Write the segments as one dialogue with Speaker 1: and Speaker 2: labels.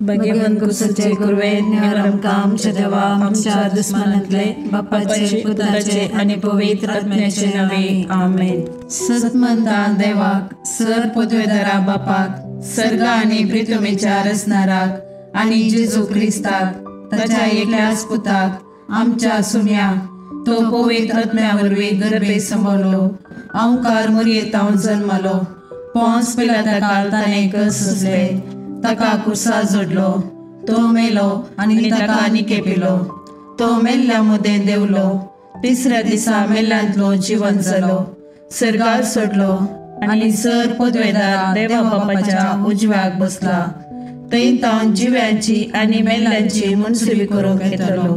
Speaker 1: भगवंत कुसाचे कुरवे निवार आमकां आमच्या देवा आमच्या दुस्मानांतले बापाचे पुताचे आनी पवित्र आत्म्याचे नावे आमेन। सतमंता देवाक सर पदवेदारा बापाक सर्गा आनी प्रितमेच्या रचणाराक आनी जेजू क्रिस्ताक ताच्या एकल्याच पुताक आमच्या सुम्या तो पवित्र आत्म्या वरवीं गर्भे सांबाळलो अंकार मुरयेतावन जन्मलो पोंस पिलाता काल ताणें कस सोंसले ताका कुर्सा जोडलो तो मेलो आनी ताका निकेपिलो तो मेल्ल्या मदें देंवलो तिसऱ्या दिसा मेल्ल्यांतलो जिवन जालो सर्गार सोडलो आनी सर पदवेदार देवा बापाच्या उजव्याक बसला थंय तावन जिव्यांची आनी मेल्ल्यांची मनसुबी करूंक येतलो।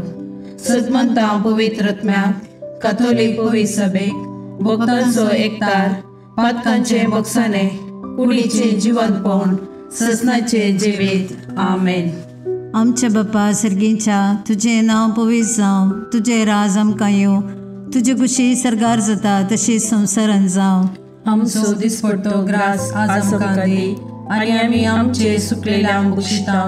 Speaker 1: सदमंता पवित्र आत्म्याक काथोलीक पवित्र सभेक भक्तांचो एकतार पातकांचे बक्षाने कुडीचे जिवंतपण ससनाचे जिवीत आमेन।
Speaker 2: आमच्या बापा सर्गीच्या तुजें नांव पवित्र जावं, तुजें राज आमकां येवं, तुजे कुशी सर्गार जाता तशी संवसारान जावं।
Speaker 1: आमचो दिसपडतो ग्रास आज आमकां दी आनी आमी आमचे सुकलेल्या बक्षिता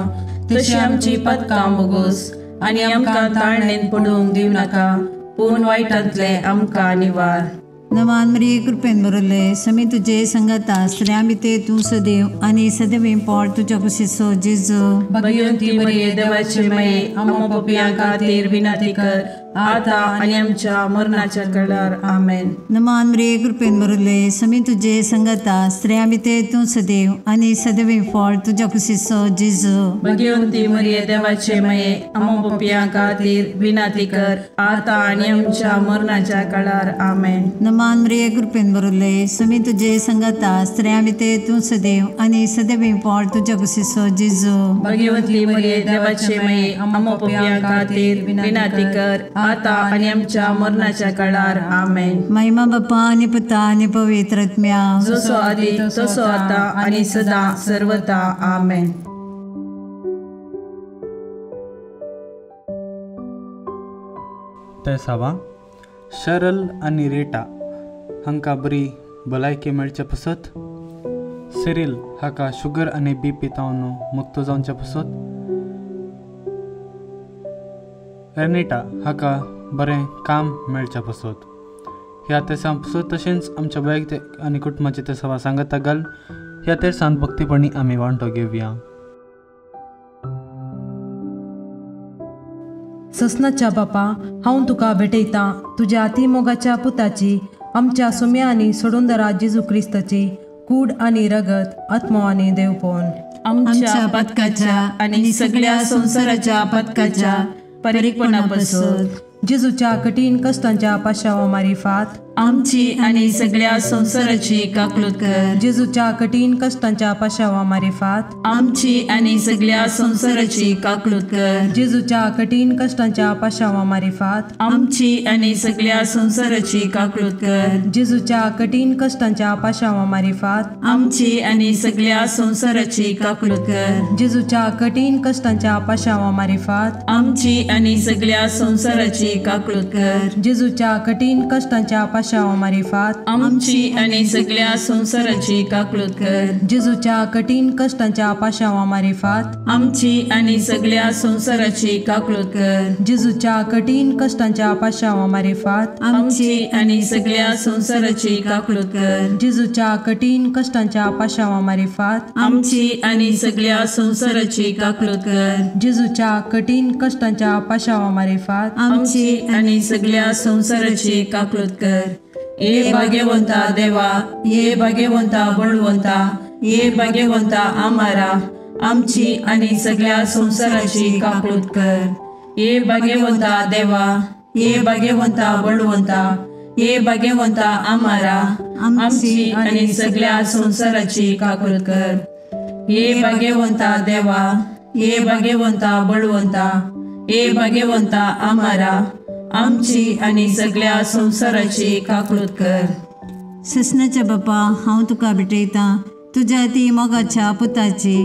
Speaker 1: तशी आमची पातकां बोगोस आनी आमकां ताळणेन पडूंक दिवं नाका पूण वायटांतले आमकां निवार।
Speaker 2: नमान मरिये कृपेन भरले समी तुजे संगता स्त्रियां भितर तूं सदैव आनी सदैव पोट तुज्या कुशीचो जेजू।
Speaker 1: भगवंती मरिये देवाचे माये आम्हा पापयां खातीर विनंती कर आता आनी आमच्या मरणाच्या वेळार आमेन।
Speaker 2: नमान मरिये कृपेन भरले समी तुजे संगता स्त्रियां भितर तूं सदैव आनी सदैव पोट तुज्या कुशीचो जेजू।
Speaker 1: भगवंती मरिये देवाचे माये आम्हा पापयां खातीर विनंती कर आता आनी आमच्या मरणाच्या वेळार आमेन।
Speaker 2: नमान मरिये कृपेन भरले समी तुजे संगता स्त्रियां भितर तूं सदैव आनी सदैव पोट तुज्या कुशीचो जेजू।
Speaker 1: भगवंती मरिये देवाचे माये आम्हा पापयां खातीर विनंती कर आता आनी आमच्या मरणाच्या काळार आमेन।
Speaker 2: महिमा बापा आनी पुता आनी पवित्र आत्म्या
Speaker 1: जसो आदी तसो आता आनी सदा सर्वता आमेन।
Speaker 3: तेसावा शरल आनी रेटा हांकां बरी भलायकी मेळचे पसत, सिरील हाका शुगर आनी बीपी तावन मुक्त जावचे पसत, रेनेटा हाका बरें काम मेळचे पसत, ह्या तेसां पसत तशेंच आमच्या वैयक्तीक आनी कुटुंबाचे तेसावा सांगाता घाल ह्या तेरसान भक्तीपणी आमी वांटो घेवया।
Speaker 4: ससनाच्या बापा हांव तुका भेटयतां तुज्या अतिमोगाच्या पुताची आमच्या सुम्या आनी सोडूनदारा जेजू क्रिस्ताची कूड आनी रगत आत्मो आनी देवपण
Speaker 1: आमच्या पथकाच्या आनी सगळ्या संवसाराच्या पथकाच्या परीकपणापासून
Speaker 4: जेजूच्या कठीण कष्टांच्या पाशावा मारिफात
Speaker 1: आमची आनी सगळ्या संवसाराची काकलूत कर।
Speaker 4: जेजूच्या कठीण कष्टांच्या पाशावा मारिफात
Speaker 1: आमची आनी सगळ्या संवसाराची काकलूत कर।
Speaker 4: जेजूच्या कठीण कष्टांच्या पाशावा मारिफात
Speaker 1: आमची आनी सगळ्या संवसाराची काकलूत कर।
Speaker 4: जेजूच्या कठीण कष्टांच्या पाशावा मारिफात
Speaker 1: आमची आनी सगळ्या संवसाराची काकलूत कर।
Speaker 4: जेजूच्या कठीण कष्टांच्या पाशावा मारिफात
Speaker 1: आमची आनी सगळ्या संवसाराची काकलूत कर।
Speaker 4: जेजूच्या कठीण कष्टांच्या पाशावा मारिफात
Speaker 1: आमची आनी सगळ्या संवसाराची काकलूत कर।
Speaker 4: जेजूच्या कठीण कष्टांच्या पाशावा मारिफात
Speaker 1: आमची आनी सगळ्या संवसाराची काकलूत कर।
Speaker 4: जेजूच्या कठीण कष्टांच्या पाशावा मारिफात
Speaker 1: आमची आनी सगळ्या संवसाराची काकलूत कर।
Speaker 4: जेजूच्या कठीण कष्टांच्या पाशावा मारिफात
Speaker 1: आमची आनी सगळ्या संवसाराची काकलूत कर।
Speaker 4: जेजूच्या कठीण कष्टांच्या पाशावा मारिफात
Speaker 1: आमची आनी सगळ्या संवसाराची काकलूत कर। ये भाग्यवंता देवा, ये भाग्यवंता बळवंता, ये भाग्यवंता आमारा आमची आनी सगळ्या संवसाराची काकलूत कर। ये भाग्यवंता देवा, ये भाग्यवंता बळवंता, ये भाग्यवंता आमारा आमची आनी सगळ्या संवसाराची काकलूत कर। ये भाग्यवंता देवा, ये भाग्यवंता बळवंता, ये भाग्यवंता आमारा आमची आनी सगळ्या संवसाराची काकलूत कर।
Speaker 2: ससनाच्या बापा हांव तुका भेटयतां तुज्या ती मोगाच्या पुताची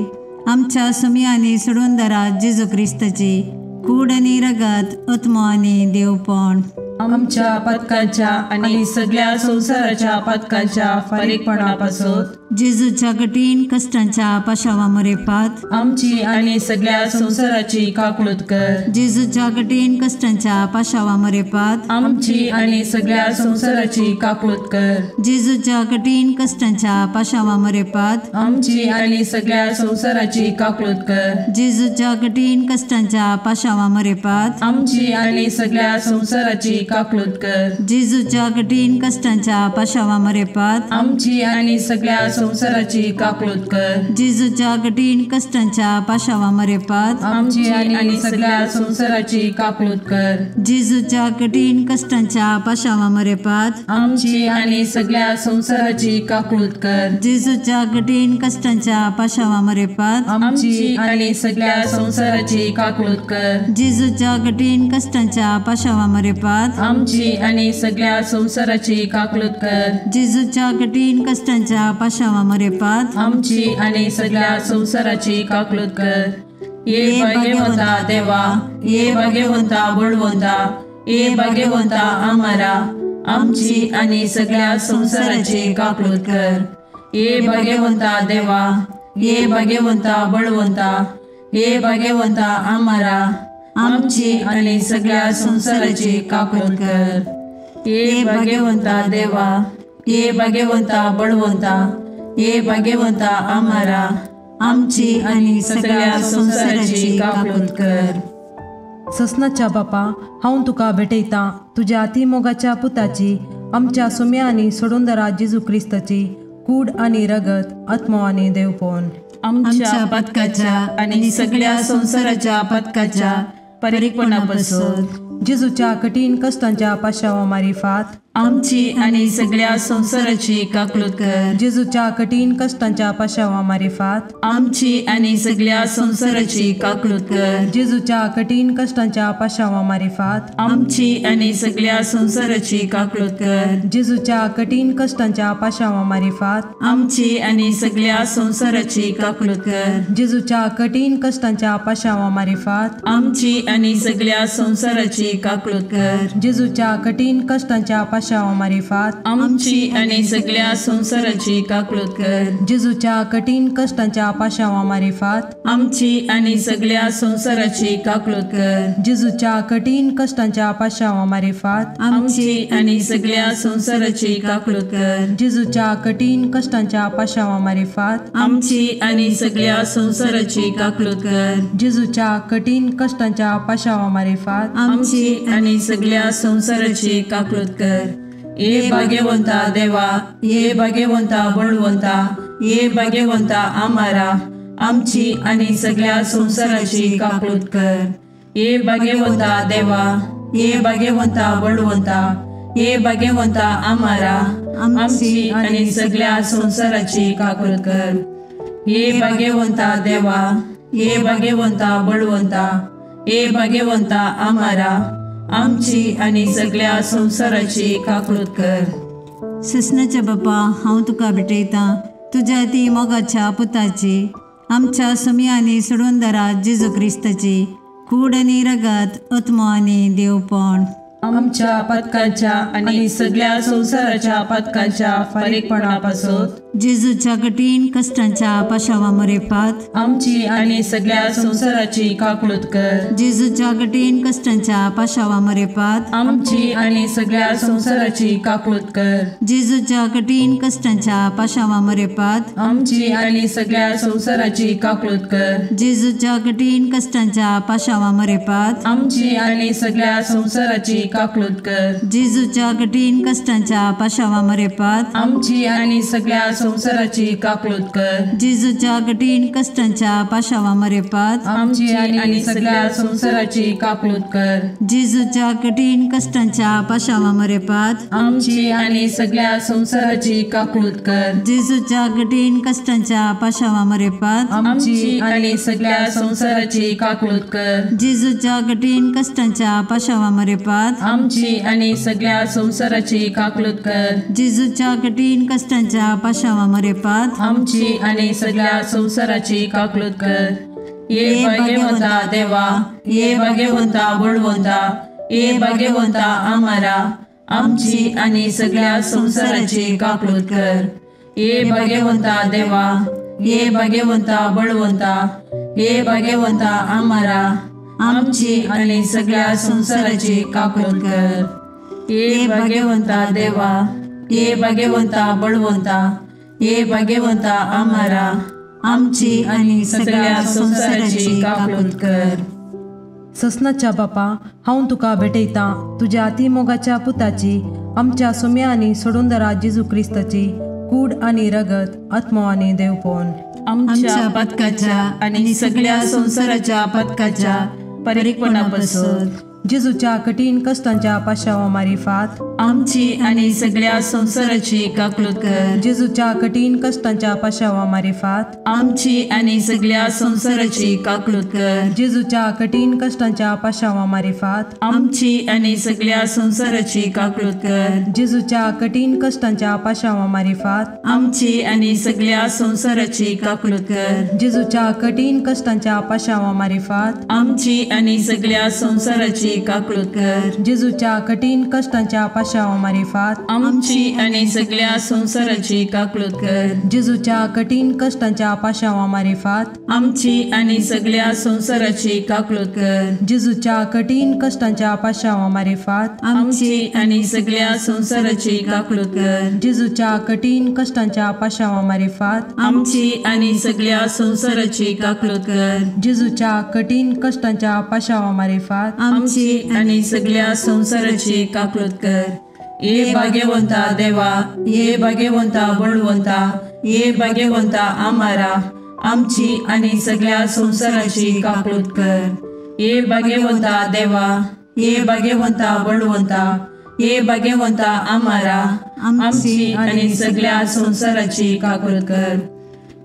Speaker 2: आमच्या सुमी आनी सोडूनदारा जेजू क्रिस्ताची कूड आनी रगत आत्मो आनी देवपण
Speaker 1: आमच्या पथकाच्या आनी सगळ्या संवसाराच्या पथकाच्या फारीकपणापासून
Speaker 2: जेजूच्या कठीण कश्टांच्या पाशावा मरेपात
Speaker 1: आमची आनी सगळ्या संवसाराची काकळूत कर।
Speaker 2: जेजूच्या कठीण कश्टांच्या पाशावा मरेपात
Speaker 1: आमची आनी सगळ्या संवसाराची काकळूत कर।
Speaker 2: जेजूच्या कठीण कश्टांच्या पाशावा मरेपात
Speaker 1: आमची आनी सगळ्या संवसाराची काकळूत कर।
Speaker 2: जेजूच्या कठीण कश्टांच्या पाशावा मरेपात
Speaker 1: आमची आनी सगळ्या संवसाराची काकळूत कर।
Speaker 2: जेजूच्या कठीण कश्टांच्या पाशावा मरेपात
Speaker 1: आमची आनी सगळ्या संवसाराची काकळूत कर।
Speaker 2: जेजूच्या कठीण कश्टांच्या पाशावा मरेपात
Speaker 1: आमची आनी सगळ्या संवसाराची काकळूत कर।
Speaker 2: जेजूच्या कठीण कश्टांच्या पाशावा मरेपात
Speaker 1: आमची आनी सगळ्या संवसाराची काकळूत कर।
Speaker 2: जेजूच्या कठीण कश्टांच्या पाशावा मरेपात
Speaker 1: आमची आनी सगळ्या संवसाराची काकळूत कर।
Speaker 2: जेजूच्या कठीण कश्टांच्या पाशावा मरेपात
Speaker 1: आमची आनी सगळ्या संवसाराची काकळूत कर।
Speaker 2: जेजूच्या कठीण कश्टांच्या पाशावा मरेपात
Speaker 1: आमची आनी सगळ्या संवसाराची काकळूत कर। ये भाग्यवंता देवा, ये भाग्यवंता बळवंता, ये भाग्यवंता आमारा, आमची आनी सगळ्या संवसाराची काकळूत कर। ये भाग्यवंता देवा, ये भाग्यवंता बळवंता, ये भाग्यवंता आमारा, आमची आनी सगळ्या संवसाराची काकळूत कर। ये भाग्यवंता देवा, ये भाग्यवंता बळवंता, ये भाग्यवंता आमारा,
Speaker 2: आमची आनी सगळ्या संवसाराची काकळूत कर।
Speaker 4: ससनाच्या बापा, हांव तुका भेटयतां तुज्या अतिमोगाच्या पुताची, आमच्या सुम्या आनी सोडूनदारा जेजू क्रिस्ताची कूड आनी रगत, आत्मो आनी देवपण
Speaker 1: आमच्या पातकाच्या आनी सगळ्या संवसाराच्या पातकाच्या परिपणापासून
Speaker 4: जेजूच्या कठीण कश्टांच्या पाशावा मारिफात
Speaker 1: आमची आनी सगळ्या संवसाराची काकळूत कर।
Speaker 4: जेजूच्या कठीण कश्टांच्या पाशावा मारिफात
Speaker 1: आमची आनी सगळ्या संवसाराची काकळूत कर।
Speaker 4: जेजूच्या कठीण कश्टांच्या पाशावा मारिफात
Speaker 1: आमची आनी सगळ्या संवसाराची काकळूत कर।
Speaker 4: जेजूच्या कठीण कश्टांच्या पाशावा मारिफात
Speaker 1: आमची आनी सगळ्या संवसाराची काकळूत कर।
Speaker 4: जेजूच्या कठीण कश्टांच्या पाशावा मारिफात
Speaker 1: आमची आनी सगळ्या संवसाराची काकळूत कर।
Speaker 4: जेजूच्या कठीण कश्टांच्या पाशावा मारिफात
Speaker 1: आमची आनी सगळ्या संवसाराची काकळूत कर।
Speaker 4: जेजूच्या कठीण कश्टांच्या पाशावा मारिफात
Speaker 1: आमची आनी सगळ्या संवसाराची काकळूत कर।
Speaker 4: जेजूच्या कठीण कश्टांच्या पाशावा मारिफात
Speaker 1: आमची आनी सगळ्या संवसाराची काकळूत कर।
Speaker 4: जेजूच्या कठीण कश्टांच्या पाशावा मारिफात
Speaker 1: आमची आनी सगळ्या संवसाराची काकळूत कर।
Speaker 4: जेजूच्या कठीण कश्टांच्या पाशावा मारिफात
Speaker 1: आमची आनी सगळ्या संवसाराची काकळूत कर। ये भाग्यवंता देवा, ये भाग्यवंता बळवंता, ये भाग्यवंता आमारा, आमची आनी सगळ्या संवसाराची काकळूत कर। ये भाग्यवंता देवा, ये भाग्यवंता बळवंता, ये भाग्यवंता आमारा, आमची आनी सगळ्या संवसाराची काकळूत कर। ये भाग्यवंता देवा, ये भाग्यवंता बळवंता, ये भाग्यवंता आमारा, आमची आनी सगळ्या संवसाराची काकळूत कर।
Speaker 2: ससनाच्या बापा, हांव तुका भेटयतां तुज्या ती मोगाच्या पुताची, आमच्या सुम्या आनी सोडूनदारा जेजू क्रिस्ताची कूड आनी रगत, आत्मो आनी देवपण
Speaker 1: आमच्या पातकाच्या आनी सगळ्या संवसाराच्या पातकाच्या फारीकपणापासून
Speaker 2: जेजूच्या कठीण कश्टांच्या पाशावा मरेपात
Speaker 1: आमची आनी सगळ्या संवसाराची काकळूत कर।
Speaker 2: जेजूच्या कठीण कश्टांच्या पाशावा मरेपात
Speaker 1: आमची आनी सगळ्या संवसाराची काकळूत कर।
Speaker 2: जेजूच्या कठीण कश्टांच्या पाशावा मरेपात
Speaker 1: आमची आनी सगळ्या संवसाराची काकळूत कर।
Speaker 2: जेजूच्या कठीण कश्टांच्या पाशावा मरेपात
Speaker 1: आमची आनी सगळ्या संवसाराची काकळूत कर।
Speaker 2: जेजूच्या कठीण कश्टांच्या पाशावा मरेपात
Speaker 1: आमची आनी सगळ्या संवसाराची काकळूत कर।
Speaker 2: जेजूच्या कठीण कश्टांच्या पाशावा मरेपात
Speaker 1: आमची आनी सगळ्या संवसाराची काकळूत कर।
Speaker 2: जेजूच्या कठीण कश्टांच्या पाशावा मरेपात
Speaker 1: आमची आनी सगळ्या संवसाराची काकळूत कर।
Speaker 2: जेजूच्या कठीण कश्टांच्या पाशावा मरेपात
Speaker 1: आमची आनी सगळ्या संवसाराची काकळूत कर।
Speaker 2: जेजूच्या कठीण कश्टांच्या पाशावा मरेपात
Speaker 1: आमची आनी सगळ्या संवसाराची काकळूत कर।
Speaker 2: जेजूच्या कठीण कश्टांच्या पाशावा मरेपात
Speaker 1: आमची आनी सगळ्या संवसाराची काकळूत कर। ये भाग्यवंता देवा, ये भाग्यवंता बळवंता, ये भाग्यवंता आमारा, आमची आनी सगळ्या संवसाराची काकळूत कर। ये भाग्यवंता देवा, ये भाग्यवंता बळवंता, ये भाग्यवंता आमारा, आमची आनी सगळ्या संवसाराची काकूट कर। ये भाग्यवंता देवा, ये भाग्यवंता बळवंता, ये भाग्यवंता आमारा, आमची आनी सगळ्या संवसाराची काकूट कर।
Speaker 4: ससनाच्या बापा, हांव तुका भेटयतां तुज्या अतिमोगाच्या पुताची, आमच्या सुम्या आनी सोडूनदारा जेजू क्रिस्ताची कूड आनी रगत, आत्मो आनी देवपण
Speaker 1: आमच्या पथकाच्या आनी सगळ्या संवसाराच्या पथकाच्या परिपणापासून
Speaker 4: जेजूच्या कठीण कष्टांच्या पाशावा मारिफात
Speaker 1: आमची आनी सगळ्या संवसाराची काकूट कर।
Speaker 4: जेजूच्या कठीण कष्टांच्या पाशावा मारिफात
Speaker 1: आमची आनी सगळ्या संवसाराची काकूट कर।
Speaker 4: जेजूच्या कठीण कष्टांच्या पाशावा मारिफात
Speaker 1: आमची आनी सगळ्या संवसाराची काकूट कर।
Speaker 4: जेजूच्या कठीण कष्टांच्या पाशावा मारिफात
Speaker 1: आमची आनी सगळ्या संवसाराची काकूट कर।
Speaker 4: जेजूच्या कठीण कष्टांच्या पाशावा मारिफात
Speaker 1: आमची आनी सगळ्या संवसाराची काकूट कर।
Speaker 4: जेजूच्या कठीण कष्टांच्या पाशावा मारिफात
Speaker 1: आमची आनी सगळ्या संवसाराची काकूट कर।
Speaker 4: जेजूच्या कठीण कष्टांच्या पाशावा मारिफात
Speaker 1: आमची आनी सगळ्या संवसाराची काकूट कर।
Speaker 4: जेजूच्या कठीण कष्टांच्या पाशावा मारिफात
Speaker 1: आमची आनी सगळ्या संवसाराची काकूट कर।
Speaker 4: जेजूच्या कठीण कष्टांच्या पाशावा मारिफात
Speaker 1: आमची आनी सगळ्या संवसाराची काकूट कर।
Speaker 4: जेजूच्या कठीण कष्टांच्या पाशावा मारिफात
Speaker 1: आमची आनी सगळ्या संवसाराची काकूट कर। ये भाग्यवंता देवा, ये भाग्यवंता बळवंता, ये भाग्यवंता आमारा, आमची आनी सगळ्या संवसाराची काकूट कर। ये भाग्यवंता देवा, ये भाग्यवंता बळवंता, ये भाग्यवंता आमारा, आमची आनी सगळ्या संवसाराची काकूट कर।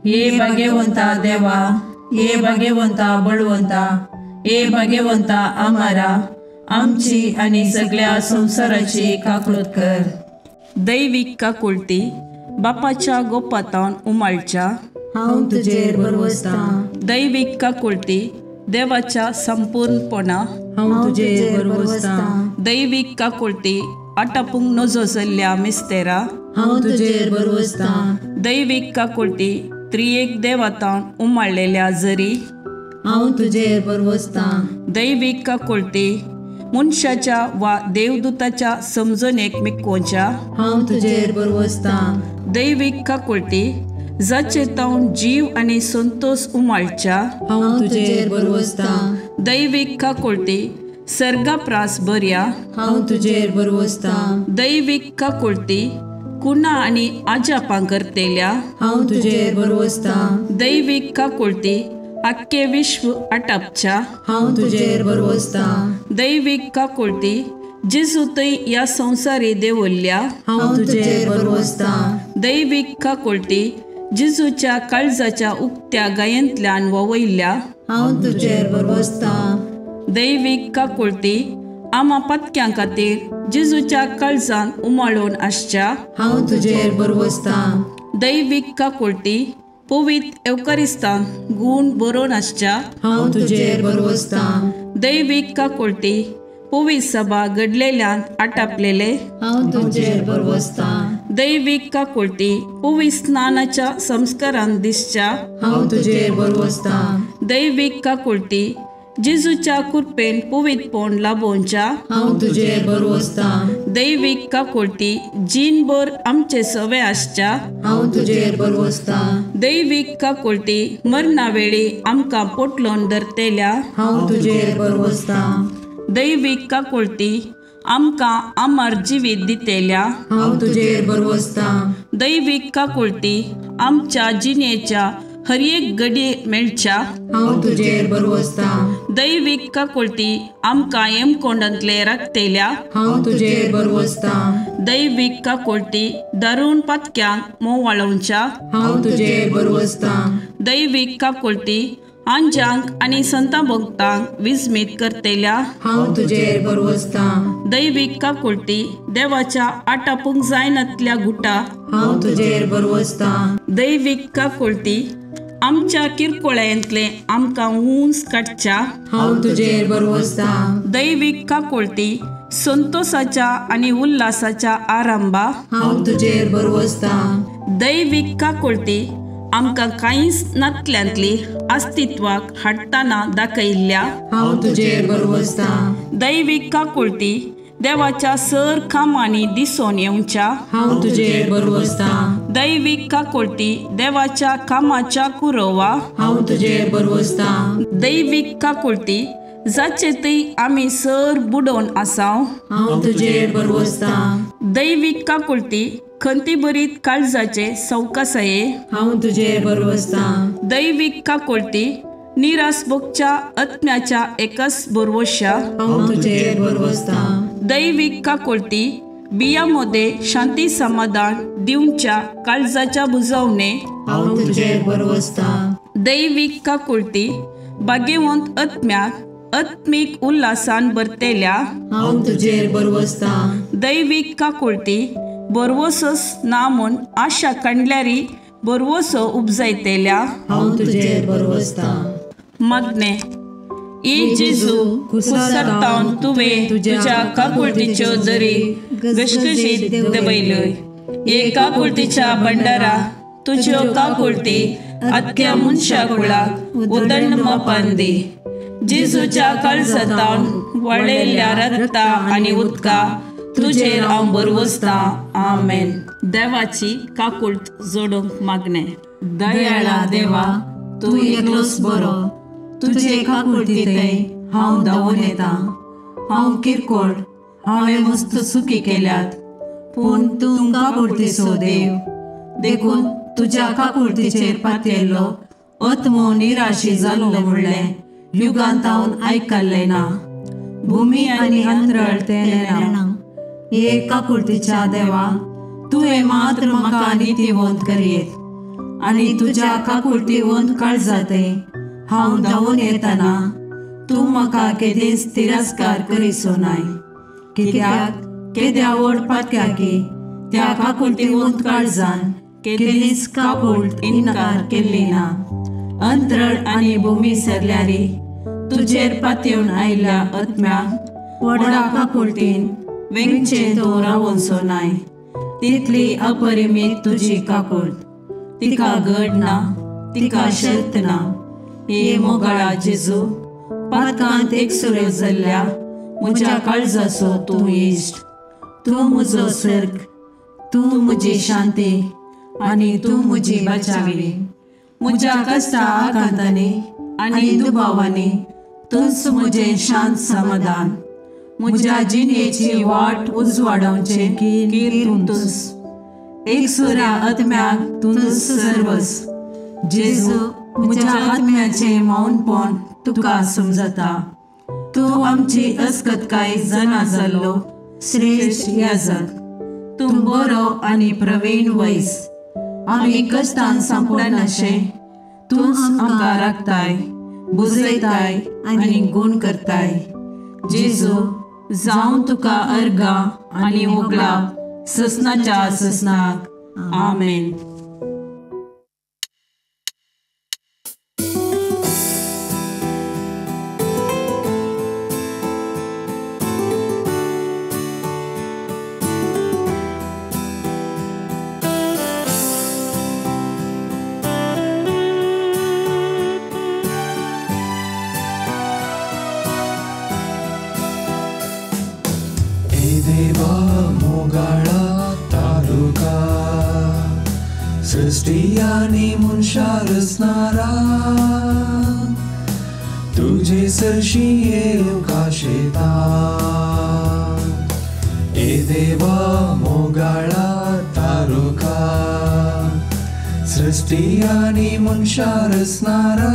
Speaker 1: ये भाग्यवंता देवा, ये भाग्यवंता बळवंता, ये भाग्यवंता आमारा, आमची आनी सगळ्या संवसाराची काकूट कर। दैवीक काकुळटी बापाच्या गोपातावन उमाळच्या
Speaker 2: हांव तुजेर भरवसतां।
Speaker 1: दैवीक काकुळटी देवाच्या संपूर्णपणा
Speaker 4: हांव तुजेर भरवसतां।
Speaker 1: दैवीक काकुळटी आटापूंक नजो जाल्ल्या मिस्तेरा
Speaker 2: हांव तुजेर भरवसतां।
Speaker 1: दैवीक काकुळटी त्रियेक देवातावन उमाळलेल्या जरी
Speaker 2: हांव तुजेर भरवसतां।
Speaker 1: दैवीक काकुळटी मनशाच्या वा देवदूताच्या समजणेक मिकोवच्या
Speaker 2: हांव तुजेर भरवसतां।
Speaker 1: दैवीक काकुळटी जाचे तावन जीव आनी संतोष उमाळच्या
Speaker 2: हांव तुजेर भरवसतां।
Speaker 1: दैवीक काकुळटी सर्गाप्रास बऱ्या
Speaker 2: हांव तुजेर भरवसतां।
Speaker 1: दैवीक काकुळटी कुणा आनी आजापां करतेल्या
Speaker 2: हांव तुजेर भरवसतां।
Speaker 1: दैवीक काकुळटी आख्खे विश्व आटापच्या
Speaker 2: हांव तुजेर भरवसतां।
Speaker 1: दैवीक काकुळटी जेजू थंय ह्या संवसारी देवल्ल्या
Speaker 2: हांव तुजेर भरवसतां।
Speaker 1: दैवीक काकुळटी जेजूच्या काळजाच्या उक्त्या गायेंतल्यान ववयल्ल्या
Speaker 2: हांव तुजेर भरवसतां।
Speaker 1: दैवीक काकुळटी आमा पत्क्यां खातीर जेजूच्या काळजान उमाळून आसच्या
Speaker 2: हांव तुजेर भरवसतां।
Speaker 1: दैवीक काकुळटी पवित्र एवकारिस्तान गूण बरोवन आसच्या
Speaker 2: हांव तुजेर भरवसतां।
Speaker 1: दैवीक काकुळटी पवित्र सभा घडलेल्यान आटापलेले
Speaker 2: हांव तुजेर भरवसतां।
Speaker 1: दैवीक काकुळटी पवित्र स्नानाच्या संस्कारान दिसच्या
Speaker 2: हांव तुजेर भरवसतां।
Speaker 1: दैवीक काकुळटी जेजूच्या कृपेन पवित्रपण लाभोवच्या
Speaker 2: हांव तुजेर भरवसतां।
Speaker 1: दैवीक काकुळटी जीणभर आमचे सवे आसच्या
Speaker 2: हांव तुजेर भरवसतां।
Speaker 1: दैवीक काकुळटी मरणा वेळी आमकां पोटलोन धरतेल्या
Speaker 2: हांव तुजेर भरवसतां।
Speaker 1: दैवीक काकुळटी आमकां अमर जिवीत दितेल्या
Speaker 2: हांव तुजेर भरवसतां।
Speaker 1: दैवीक काकुळटी आमच्या जिणेच्या हर एक घडये मेळच्या
Speaker 2: हांव तुजेर भरवसतां।
Speaker 1: दैवीक काकुळटी आमकां हेमकोंडांतले राखतेल्या
Speaker 2: हांव तुजेर भरवसतां।
Speaker 1: दैवीक काकुळटी दारुण पातक्यांक मोवाळोवच्या
Speaker 2: हांव तुजेर भरवसतां।
Speaker 1: दैवीक काकुळटी आंजांक आनी संतां भक्तांक विस्मीत करतेल्या
Speaker 2: हांव तुजेर भरवसतां।
Speaker 1: दैवीक काकुळटी देवाच्या आटापूंक जायनातल्या गुटा
Speaker 2: हांव तुजेर भरवसतां।
Speaker 1: दैवीक काकुळटी आमच्या किरकोळ्यांतले आमकां उंच काडच्या
Speaker 2: हांव तुजेर भरवसतां।
Speaker 1: दैवीक काकुळटी संतोषाच्या आनी उल्हासाच्या आरंभा,
Speaker 2: हांव तुजेर भरवसतां।
Speaker 1: दैवीक काकुळटी आमकां कांयच नातल्यांतली अस्तित्वाक हाडटना दाखयल्ल्या,
Speaker 2: हांव तुजेर भरवसतां।
Speaker 1: दैवीक काकुळटी देवाच्या सर कामांनी दिसून येवच्या,
Speaker 2: हांव तुजेर भरवसतां।
Speaker 1: दैवीक काकुळटी देवाच्या कामाच्या कुरवा,
Speaker 2: हांव तुजेर भरवसतां।
Speaker 1: दैवीक काकुळटी जाचे थंय आमी सर बुडोवन आसाव,
Speaker 2: हांव तुजेर भरवसतां।
Speaker 1: दैवीक काकुळटी खंतीभरीत काळजाचे सवकासाये,
Speaker 2: हांव तुजेर भरवसतां।
Speaker 1: दैवीक काकुळटी निराश भोगच्या आत्म्याच्या एकच भरवश्या,
Speaker 2: हांव तुजेर भरवसतां।
Speaker 1: दैवीक काकुळटी बिया मध्ये शांती समाधान दिवच्या काळजाच्या बुजवणे,
Speaker 2: हांव तुजेर भरवसतां।
Speaker 1: दैवीक काकुळटी भाग्यवंत आत्म्याक आत्मीक उल्हासान भरतेल्या,
Speaker 2: हांव तुजेर भरवसतां।
Speaker 1: दैवीक काकुळटी भरवसोच ना म्हूण आशा काडल्यारी भरवसो उपजायतेल्या,
Speaker 2: हांव तुजेर भरवसतां।
Speaker 1: मागणें। ए जेजू, कुसरतावन तुवें तुज्या काकुळटीच्यो दरी घसघशीत देंवयल्यो। हे काकुळटीच्या भंडारा तुज्यो काकुळटी आख्या मनशा कुळाक उदंड मापान दी। जेजूच्या काळजांतावन वळयल्ल्या रक्ता आनी उदका तुजेर हांव भरवसतां। आमेन। देवाची काकुळट जोडूंक मागणें। दयाळा देवा,
Speaker 2: तूं एकलोच बरो, तुजे काकुळटींत हांव धांवून येतां। हांव किरकोळ, हांवें मस्त चुकी केल्यात, पूण तूं काकुळटीचो देव, देखून तुज्या काकुळटीचेर पातयेल्लो आत्मो निराशी जाल्लो म्हणलें युगांत हांव आयकल्लें ना। भुमी आनी अंतरळ तें नेणा। हे काकुळटीच्या देवा, तुवें मात्र म्हाका नितीवंत करयेत आनी तुज्या काकुळटीवंत काळजांत हांव धांवून येतना तूं म्हाका केदींच तिरस्कार करिसो नाय। कित्याक केद्या व्हड पातक्याकी त्या काकुळटीवंत काळजान केदींच काकुळट इन्कार केल्ली ना। अंतरळ आनी भूमी सरल्यारी तुजेर पातयेवन आयिल्ल्या आत्म्याक व्हडा काकुळटीन वेंगचें तूं रावोनसो नाय। तितली अपरिमीत तुजी काकुळट, तिका गड ना, तिका शर्त ना। हे मोगाळा जेजू, पातकांत एकसुरो जाल्ल्या म्हज्या काळजाचो तूं इश्ट, तूं म्हजो सर्ग, तूं म्हजी शांती आनी तूं म्हजी बचावी। म्हज्या कश्टा आकांतांनी आनी दुबावांनी तूंच म्हजें शांत समाधान। म्हज्या जिणेची वाट उजवाडावचें कीर तूंच, एकसुऱ्या आत्म्याक तूंच सर्वस। जेजू, म्हज्या आत्म्याचें मौनपण तुका समजता। तूं आमची अस्कतकाय जाणा जाल्लो श्रेश्ठ याजक, तूं बरो आनी प्रवीण वैस। आमी कश्टान सांपडनाशें तूंच आमकां राखताय, बुजयताय आनी गूण करताय। जेजू, जावं तुका अर्गां आनी होगळाप ससनाच्या ससनाक। आमेन।
Speaker 5: देवा मोगाळा तारुका, सृष्टी आनी मनशा रचणारा, तुजे सरशी येवंक आशेता। ए देवा मोगाळा तारुका, सृष्टी आनी मनशा रचणारा,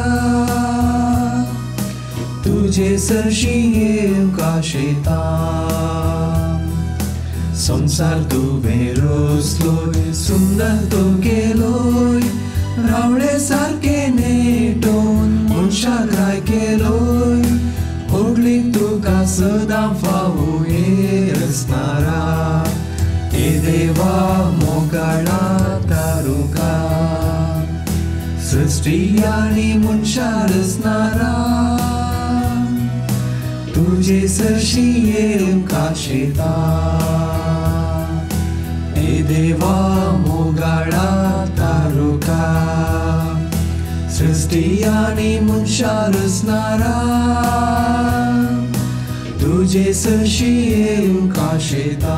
Speaker 5: तुजे सरशी येवंक आशेता। संसार तुवें रचलोय, सुंदर तूं केलोय, रावळे सारकें नेटोवन मनशाक राय केलोय। होगली तुका सदां फावो हे रचणारा, हे देवा मोगाळा तारुका, सृष्टी आनी मनशा रचणारा, तुजे तुजे सरशी येवंक आशेता. ए देवा मोगाळा तारुका, सृष्टी आनी मनशां रचणारा, तुजे सरशी येवंक आशेता.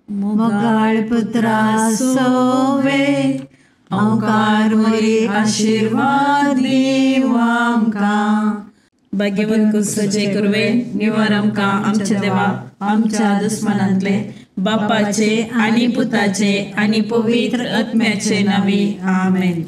Speaker 2: मोगाळ पुत्रा सोवे ओंकार मोरी आशिर्वाद दीव आमकां.
Speaker 1: भाग्यवंत कुसचे कुरवे निवार आमकां आमच्या देवा आमच्या दुस्मनांतले बापाचे आनी पुताचे आनी पवित्र आत्म्याचे नांवी आमेन.